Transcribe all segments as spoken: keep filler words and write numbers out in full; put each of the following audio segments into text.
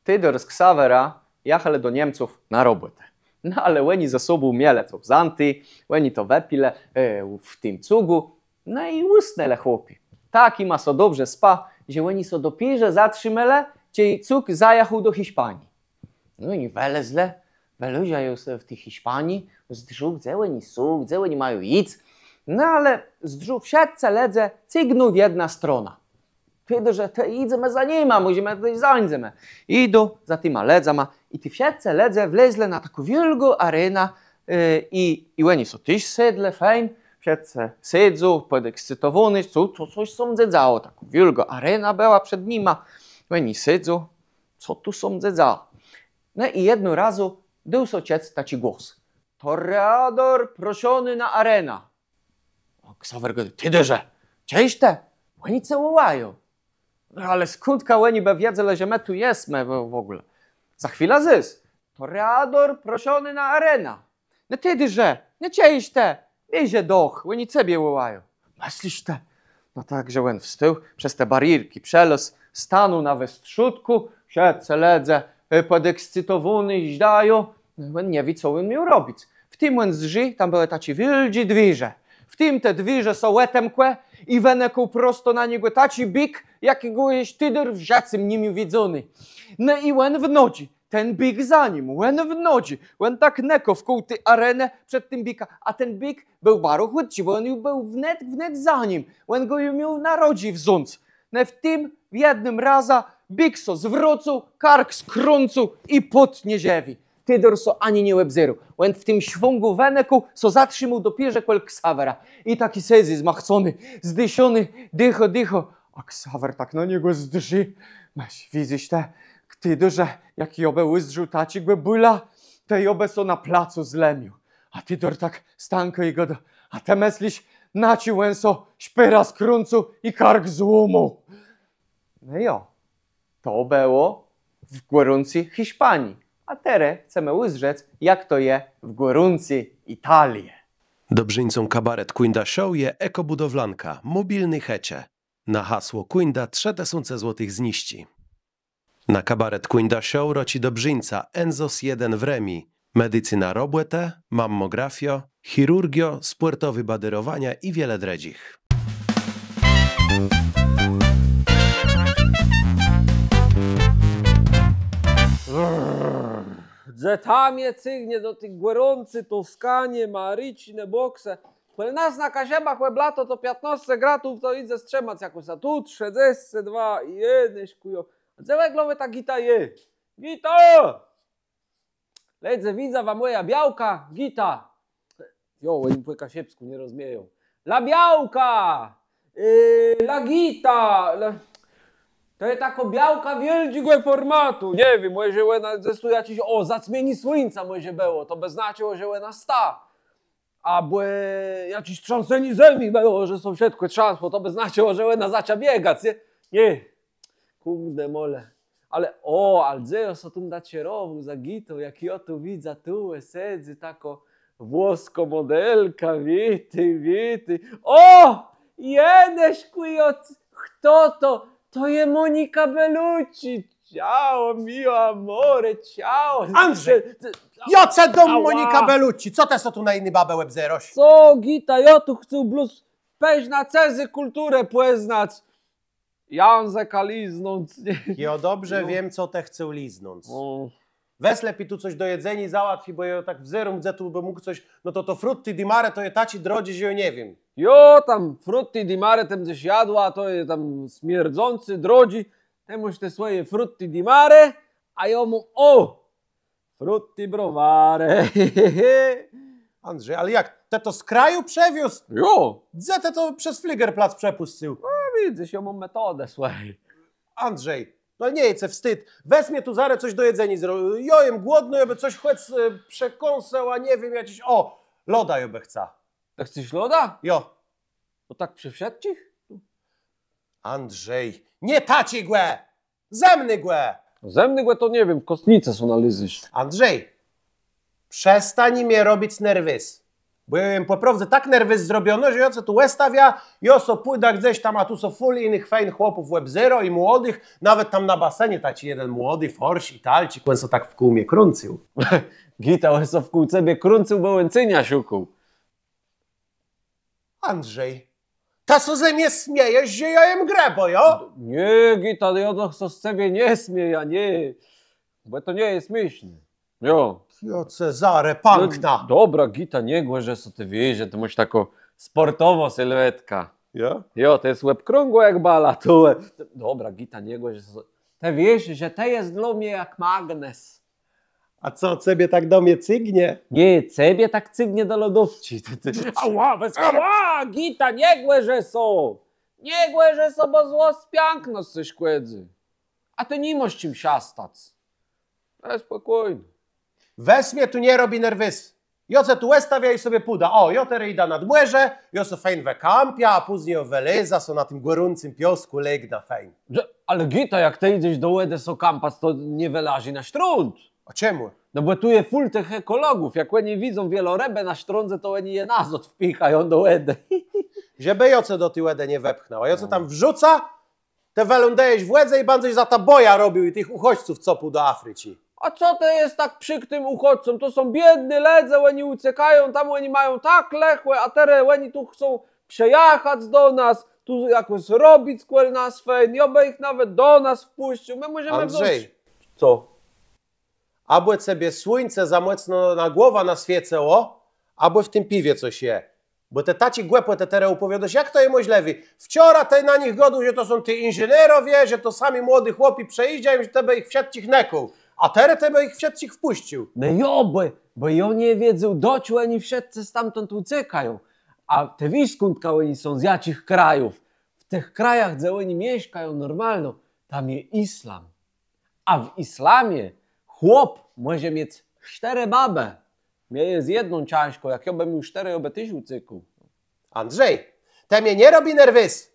Tedôr z Ksawerã jachelë do Niemców na robòtã. No ale òni ze sobą mielë co wzãté, òni to wëpilë w tim cugù, no i ùsnãlë chłopi. Tak jima sã dobrze spało, że òni sã dopiérze zatrzimelë, czej cug zajachôł do Hiszpanii. No i wëlezlë, wëlôżają so w ti Hiszpanii, zdrzą, dze òni są, dze òni mają jic. No ale zdrzą, wszëtcë lëdze cygną w jedną stronã. Tedôr rzekł: „Tej jidzemë za nima, mòże më cos zańdzemë”. Jidą za tima lëdzama i ti wszëtcë lëdze wlezlë na taką wiôlgą arenã i òni so téż sedlë, fejn. Wszëtcë sedzą, pòdekscytowóny, co to sã mdze dzało. Takô wiôlgô arena bëła przed nima. Òni sedzą, co tu sã mdze dzało. No i jedno razu dôł sã czëc taczi głos: „Toreador proszony na arenã”. Ksawer gôdô: „Tedôrze, czëjesz të? Òni ce wòłają”. „Ale skądka òni bë wiedzelë, że më tu jesmë w ògóle?” Za chwilã zôs: „Toreador proszony na arenã”. „No tedôrze, nie czëjesz të? Bierzże doch, òni cebie wòłają”. „Mëslisz të?” No tak że òn wstôł, przez te bariérczi przelôzł, stanął na westrzódkù, wszëtcë lëdze pòdekscytowóny żdają. Òn nie wié, co òn miôł robic. W tim òn zdrzi, tam bëłë taczé wiôldżé dwiérze. W tim te dwiérze sã òtemkłë i wënëkôł prosto na niegò taczi bik, jaczégò jesz tedôr w żëcym ni miôł widzóné. No i òn w nodżi, ten bik za nim, òn w nodżi. Òn tak nëkôł wkół ti arenë przed tim bikã, a ten bik béł baro chùtczi, bò òn ju béł wnet, wnet za nim. Òn gò ju miôł na rodżi wząc. No w tim jednym razã bik sã zwrócył, kark skrãcył i pôdł nieżëwi. Tedôr sã ani nie òbzérôł. Òn w tim szwągù wënëkôł, sã zatrzimôł dopiérze kòl Ksawera. I taczi sedzy zmachcony, zdëszony, dëchô, dëchô. A Ksawer tak na niegò zdrzi. Mësli: „Widzysz të, Tedôrze, jak jô bë ùzdrzôł taczégò bùla, to jô bë sã na placu zlamił”. A Tedôr tak stãkô i gôdô: „A të mëslisz, na czim òn sã szpérã skrãcył i kark złómôł?” No jo, to bëło w gòrący Hiszpanii. A terô chcemë ùzdrzec, jak to je w gòrący Italie. Dobrzińcą kabaret Kùńda Show je Ekobudowlanka, mòbilné chëcze. Na hasło Kùńda trzë tësące złotëch zniżczi. Na kabaret Kùńda Show rôczi dobrzińca Enzos jeden w Rëmi. Medicyna robòtë, mammografiô, chirurgiô, spòrtowé badérowania i wiele drëdżich. Dze to mie cygnie do ti gòrący Toskanie, Mariczi, ne bòkse. Kòl nas na Kaszëbach òb lato to piãtnôsce gradów to jidze strzëmac jakòs, a tu trzëdzescë dwa i jednëż kùjo. A dze w ògle ta Gita je? Gita! Lëdze, widza wa mòja białka, Gita. Jo, òni pò kaszëbskù nie rozmieją. La białka! Yy, la Gita! La... To je takô białka wiôldżégò fòrmatu. Nie wiém, mòże òna ze stu jaczis, ò, zacmienié słuńca mòże bëło. To bë znaczëło, że òna sta. Abò jaczés trzãsenié zemi bëło, że sã wszëtkò trzãsło, to bë znaczëło, że òna zacza biegac, nié? Nié. Kùrde mòle. Ale ò, ale dze jô sã tam daczerowôł za Gitą, jak jô tu widzã, tu sedzy takô włoskô mòdelka, witôj, witôj. Ò! Jenëszkù, chto to? To je Monika Bellucci. Ciao, mio amore, ciao. Andrzej! Jô ce dóm Monika Bellucci, co të sã tu na jiné babë òbzérôsz? Co, Gita, jô tu chcã blós përznã cëzą kùlturã pòznac. Jãzëka liznąc, nié? Jô dobrze wiém, co të chcôł liznąc. Wez lepi tu cos do jedzeniô załatwi, bò jô tak wzéróm, dze tu bë mógł cos, no to to frutti di mare to je taczé drodżé, że jô nie wiém. Jo, tam frutti di mare të mdzesz jadła, to je tam smierdzącé, drodżé. Të môsz te swòje frutti di mare, a jô móm, ò! Frutti broware. Andrzej, ale jak? Të to z kraju przëwiózł? Jo. Dze të to przez fligerplac przepùscył? No widzysz, jô móm metodã, słëchôj. Andrzej, no ale nie je ce wstid. Wez mie tu zarô cos do jedzeniô zro-, jô jem głodny, jô bë cos chòc przekąsôł, a nie wiém, jaczis, ò, loda jô bë chca. Të chcesz loda? Jo. No tak przë wszëtczich? Andrzej, nie taczégò! Zëmnégò! Zëmnégò to nie wiém, w kostnicë sã nalezesz. Andrzej, przestań mie robic nerwés. Bò jô jem pò prôwdze tak nerwés zrobiony, że jô ce tu òstawiã, jô so pùdã dzes tam, a tu so fùl jinëch fejn chłopów òbzérô i młodëch, nawet tam na basenie taczi jeden młodi, fòrsz Italczik, òn so tak wkół mie krącył. Gita, òn so wkół cebie krącył, bò òn cëniô szukôł. Andrzej, të so ze mie smiejesz, że jô jem grëbô, jo? Nié, Gita, jô doch so z cebie nie smiejã, nié. Bò to nie je smiészné. Jo. Jo, Cezare, pãknã. No, dobra, Gita, nie gòrzë so, të wiész, że të môsz taką spòrtową sylwetkã. Jo? Jo, të jes òbkrągłô jak bala, to. Dobra, Gita, nie gòrzë so. Të wiész, że të jes dlô mie jak magnes. A co, cebie tak do mie cygnie? Nié, cebie tak cygnie do lodówczi. Të, të. Ała, bez, ała, Gita, nie gòrzë so. Nie gòrzë so, bò złosc piãknoscë szkòdzy. A të ni môsz czim szëstac. Ale spòkójno. Wez mie tu nie robi nerwés. Jô ce tu òstawiã i sobie pùdã. Ò, jô terô jidã nad mòrze, jô so fejn wëkąpiã, a pózni jô wëlezã, so na tim gòrącym piôskù legnã fejn. Że, ale Gita, jak të jidzesz do wòdë so kąpac, to nie wëlazë na sztrąd. A czemù? No bò tu je fùl tëch ekòlogów. Jak òni widzą wielorëbë na sztrądze, to òni je nazôd wpichają do wòdë. Żebë jô ce do ti wòdë nie wepchnął, a jô ce tam wrzucã, të wëlądëjesz w wòdze i bãdzesz za to bòja robił i tëch ùchòdźców copôł do Africzi. A co të jes tak przëkrym ùchòdcą? To są biédny lëdze, òni ùcékają, tam òni mają tak lëchò, a terô òni tu chcą przëjachac do nas, tu jakòs robic kòl nas fejn, jô bë jich nawet do nas wpùscył, më mòżemë... Andrzej. Co? Abò cebie słuńce za mòcno na głowã naswiecëło, abò w tim piwie cos je. Bò të taczé głëpòtë terô òpòwiôdôsz, jak to je mòżlëwé? Wczora të na nich gôdôł, że to są ti inżinerowie, że to sami młodi chłopi przëjéżdżają, że të bë jich wszëtczich nëkôł. A terô të bë jich wszëtczich wpùscył. No jo, bò, bò jô nie wiedzôł, do czegò òni wszëtcë stamtąd ùcékają. A të wiész, skądka òni są, z jaczich krajów? W tëch krajach, dze òni mieszkają normalno, tam je islam. A w islamie chłop mòże miec sztërë babë. Mie je z jedną cãżkò, jak jô bë miôł sztërë, jô bë téż ùcekł. Andrzej, të mie nie robi nerwés.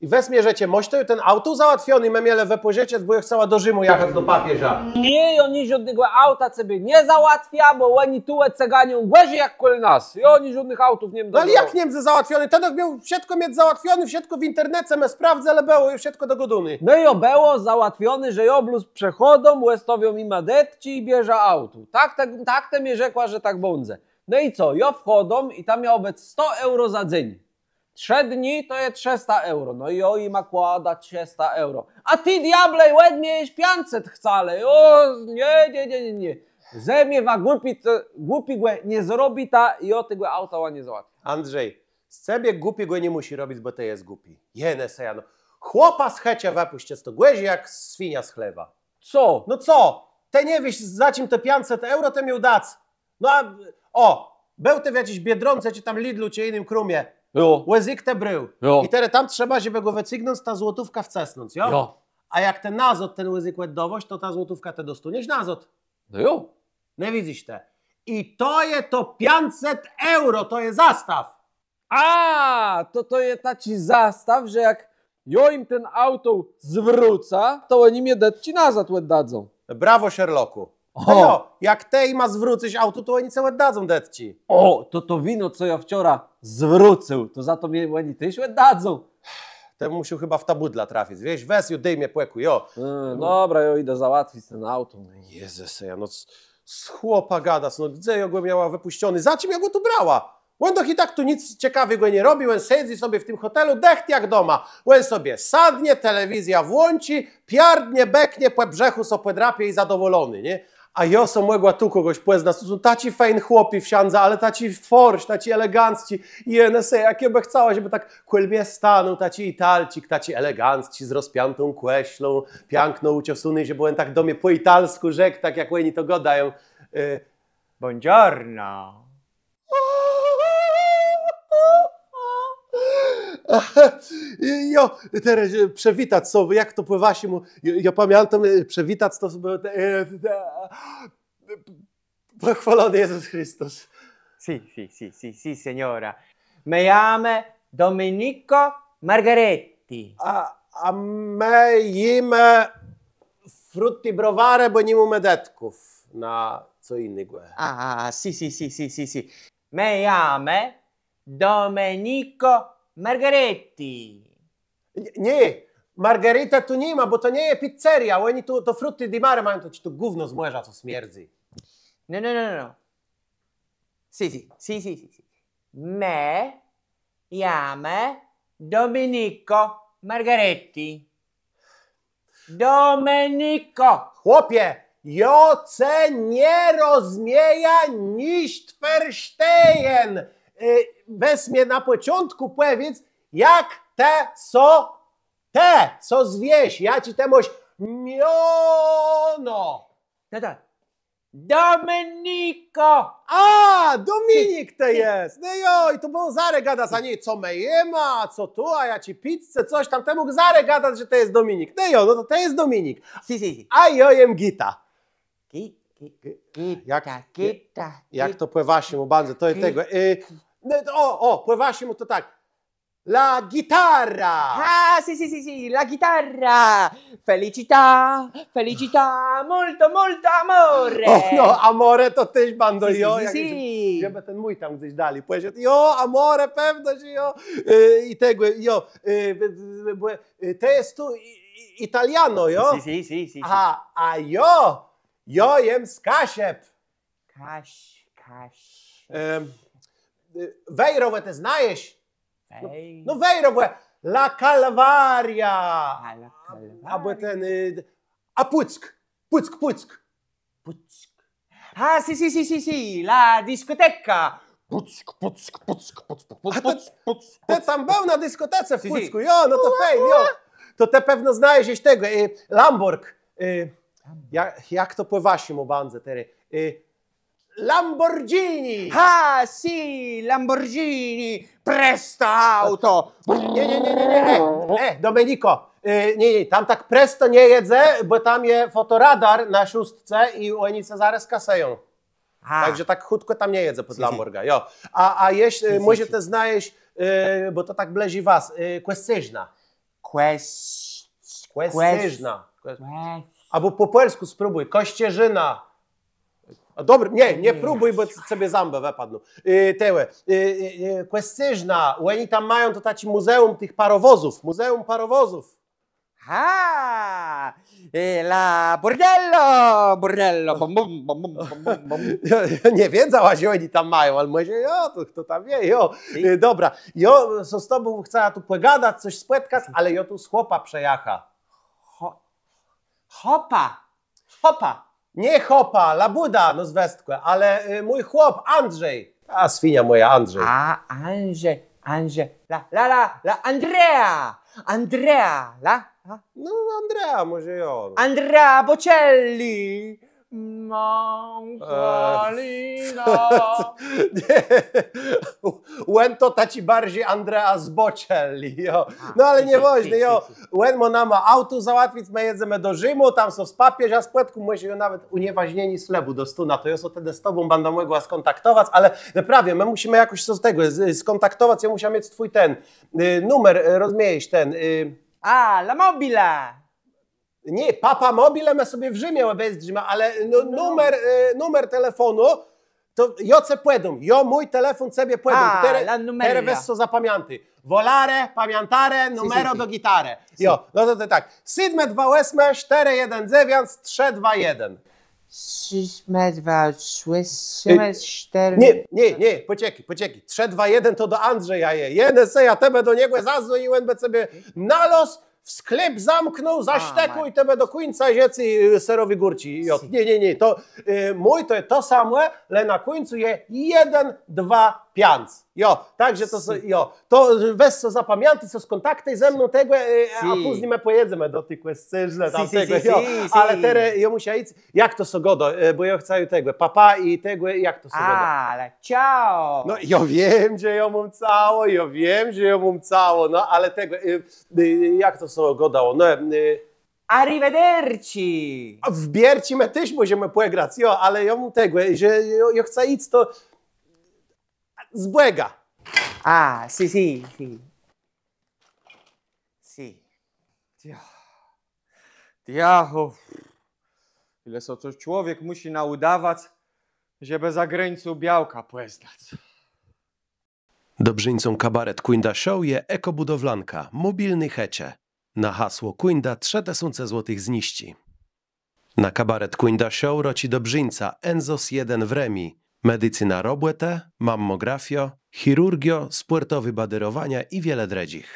I wez mie rzeczë, môsz të ju ten auto załatwiony, më mielë wëpòżëczëc, bò jô chcała do Rzimù jachac do papiéża. Nié, jô niżódnégò auta cebie nie załatwiã, bò òni tu cëganią gòrzi jak kòl nas. Jô niżódnégò auta ni mdã. No ale jak nie mdze załatwiony? Të doch miôł wszëtkò miec załatwioné, wszëtkò w internece më sprôwdzëlë, bëło ju wszëtkò dogôdóné. No jo, bëło załatwioné, że jô blós przechôdóm, òstôwióm jima dëtczi i bierzã auto. Tak, tak, tak të mie rzekła, że tak bãdze. No i co, jô wchôdóm i tam miało bëc sto euro za dzéń. Trzë dni to je trzësta euro. No i jô jima kładã trzësta euro. A të, diôble, òde mie jesz piãcset chcesz. Ò, nié, nié, nié, nié, nié. Ze mie wa głupi, to, głupégò nie zrobita i jô tegò auta wa nie załatwiã. Andrzej, z cebie głupégò nie mùszi robic, bò të jes głupi. Jenë sëjã, no. Chłopa z chëczë wëpùscëc to gòrzi jak swinia z chlewa. Co? No co? Të nie wiész, za czim to piãcset euro të miôł dac? No a, ò, béł të w jaczis Biedronce, czë tam Lidlu, czë jinym krómie. Jo. Wòzyk të brôł. Jo. I terô tam trzeba, żebë gò wëcygnąc, tã złotówkã wcësnąc, jo? Jo. A jak të nazôd ten wòzyk òddôwôsz, to tã złotówkã të dostóniesz nazôd. No jo. No widzysz të. I to je to piãcset euro, to je zastôw. A, to, to je taczi zastôw, że jak jô jim ten auto zwrócã, to òni mie dëtczi nazôd òddadzą. Brawo, Sherlocku. Ò. No jo, jak të jima zwrócysz auto, to òni cë òddadzą dëtczi. Ò, to, to wino, co jô wczora zwrócył, to za to mie òni téż òddadzą. Të mùszisz chëba w tã bùdlã trafic, wiész, wez ju, dôj mie pòkù, jo. E, dobra, jô jidã załatwic ten auto. Jezës, jô, no, z, z chłopã gadac, no, dze jô gò miała wëpùszczoné, za czim jô gò tu brała? Òn doch i tak tu nick cekawégò nie robi, òn sedzy sobie w tim hòtelu, dëcht jak doma. Òn sobie sadnie, telewizjã włączi, piardnie, beknie, pò brzëchù so pòdrapie i zadowòlony, nié? A jô so mògła tu kògòs pòznac, tu są taczi fejn chłopi wszãdze, ale taczi fòrsz, taczi elegancczi. Jenë sëjã, jak jô bë chcała, żebë tak kòl mie stanął taczi Italczik, taczi elegancki, z rozpiãtą kòszlą, piãkno ùczesóny, żebë òn tak do mie pò italskù rzekł, tak jak òni to gôdają. E, buongiorno. Jo, terô, e, przëwitac so, jak to pò waszémù, jô, jô pamiãtóm, e, przëwitac to so, e, e, Pochwalony Jezus Chrystus. Sì, sì, sì, sì, sì, signora. Me llame Domenico Margaretti. A, a më jimë frutti broware, bò ni mómë dëtków na co jinégò. A, a, a, sì, sì, sì. Me jame Domenico Margaretti. Nié, Margarita tu ni ma, bò to nie je pizzeria. Òni tu, to Frutti di Mare mają to, czë to gówno z mòrza, co smierdzy. No, no, no, no. Sì, sì, sì, sì, sì, sì. Me jame Domenico Margaretti. Domenico! Chłopie, jô ce nie rozmiejã, nicht verstehen. Y, wez mie na pòczątkù pòwiédz, jak të sã, të sã zwiesz, jaczé të môsz miono. No tak. Domenico! A, Dominik të jes! No jo, i to bëło zarô gadac, a nié co më jema, a co tu, a jaczé pizze, cos tam, të mógł zarô gadac, że të jes Dominik. No jo, no to të jes Dominik. Sì, sì, sì. A jô jem Gita. Gi-, gi-, Gita, jak, Gita, jak to pò waszémù bãdze, to je tegò. Y, no, o, o, pò waszémù to tak. La chitarra! Ah, sì, sì, sì, sì, la chitarra! Felicità, felicità, molto, molto amore! O, no, amore to téż bãdã jô, jak, żebë ten mój tam gdzes dali pòszedł. Jo, amore, pewno, że jo. Y, i tegò, jo, y, bò, y, të jes tu i-, i-, italiano, jo? Sì, sì, sì, sì, sì. Aha, a jô, jô jem z Kaszëb. Kasz-, Kasz-. Em, y, Wejrowò të znajesz? No, Wej- no Wejrowò, La Calvaria. A, La Calvaria. Abò ten, y, a Pùck, Pùck, Pùck. Pùck. A, sì, sì, sì, sì, sì, la discoteca. Pùck, Pùck, Pùck, Pùck, Pùck, Pùck, Pùck. A to, Pùck, Pùck. Të tam béł na diskòtece w Pùckù, jo, no to fejn, jo. To të pewno znajesz jesz tegò, y, Lamborg. Y, ja-, jak to pò waszémù bãdze terô? Y, Lamborghini! Ah, sì, Lamborghini! Presto auto! Nié, nié, nié, nié, nié. E, e, Domenico, e, nié, nié, tam tak presto nie jedze, bò tam je fòtoradar na szóstce i òni ce zarô skasëją. A. Tak że tak chùtkò tam nie jedze pòd Lamborga, jo. A, a jesz, e, mòże të znajesz, e, bò to tak blëżi was, e, Kòscérzna. Kòs-, Kòscérzna. Kòs-, abò pò pòlskù spróbùj. Kòscérzëna. A dobra, nié, nie próbùj, bò cebie zãbë wëpadną. E, tegò, e, e, e, Kòscérzna, òni tam mają to taczé mùzeùm tëch parowòzów, mùzeùm parowòzów. Ha! E, la bordello, bordello, bum, bum, bum. Jô, jô nie wiedzała, że òni tam mają, ale mòże jo, to chto tam wié, jo. E, dobra, jô so z tobą chcała tu pògadac, cos spòtkac, ale jô tu z chłopã przëjacha. Cho-, chopa. Chopa. Nié chopa, labùda, nôzwëskò, ale, y, mój chłop Andrzej. A swinia mòja, Andrzej. A, Andrzej, Andrzej, la, la, la, la, Andrea! Andrea, la, la. No, Andrea, mòże jo. Andrea Bocelli. Mam... E, Kalina. Nié. Òn to taczi barżi Andrea z Bocelli, jo. A, no ale nie wôżné, jo. Òn mô nama auto załatwic, më jedzemë do Rzimù, tam sã z papiéżã spòtkóm, mòże jô nawet unieważnienié slëbù dostónã, to jô sã tedë z tobą bãdã mògła skòntaktowac, ale no prawie, më mùszimë jakòs sã z tegò z-, skòntaktowac, jô mùszã miec twój ten, y, numer, y, rozmiejesz, ten, y. A, la mobile! Nié, Papa Mobile më sobie w Rzimie òbezdrzimë, ale nu-, numer, y, numer telefónu, to jô cë pòdóm, jô mój telefón cebie pòdóm. A, terô, la numeria. Terô wez so zapamiãtôj. Volare, pamiantare, numero do gitare. Jo, no to, to tak. Sétmë dwa òsmë sztërë jeden dzewiãc trzë dwa jeden. Sétmë dwa òsmë sztërë. Nié, nié, nié, pòczekôj, pòczekôj. Trzë dwa jeden to do Andrzeja je. Jeden se, jô tebie do niegò zazwòniã, òn bë cebie nalôzł, w sklep zamknął, zasztekôł i tebie do kùńca żëcô, y, sërowi górczi jôdł. Nié, nié, nié, to, y, mój to je to samò, le na kùńcu je jeden dwa piãc. Jo, tak że to, jo, to wez so zapamiãtôj, so skòntaktuj ze mną tegò, e, a pózni më pòjedzemë do ti Kòscérznë, tam tegò, jo. Ale terô jô mùszã jic, jak to sã gôdô, e, bò jô chcã ju tegò, papa i tegò, jak to sã gôdô. Ale ciao! No, jô wiém, że jô móm cało, jô wiém, że jô móm cało, no, ale tegò, e, e, jak to sã gôdało, no, e, arrivederci! W bierczi më téż mòżemë pògrac, jo, ale jô móm tegò, że jô, jô chcã jic to, z Bògã. A, sì, sì, sì. Sì. Diôł. Diôł. Ile so to człowiek mùszi naùdawac, żebë za grańcą białkã pòznac. Dobrzińcą kabaret Kùńda Show je Ekobudowlanka, mòbilné chëcze. Na hasło Kùńda trzë tësące złotëch zniżczi. Na kabaret Kùńda Show rôczi dobrzińca Enzos jeden w Rëmi. Medicyna robòtë, mammògrafiô, chirurgiô, spòrtowé badérowania i wiele drëdżich.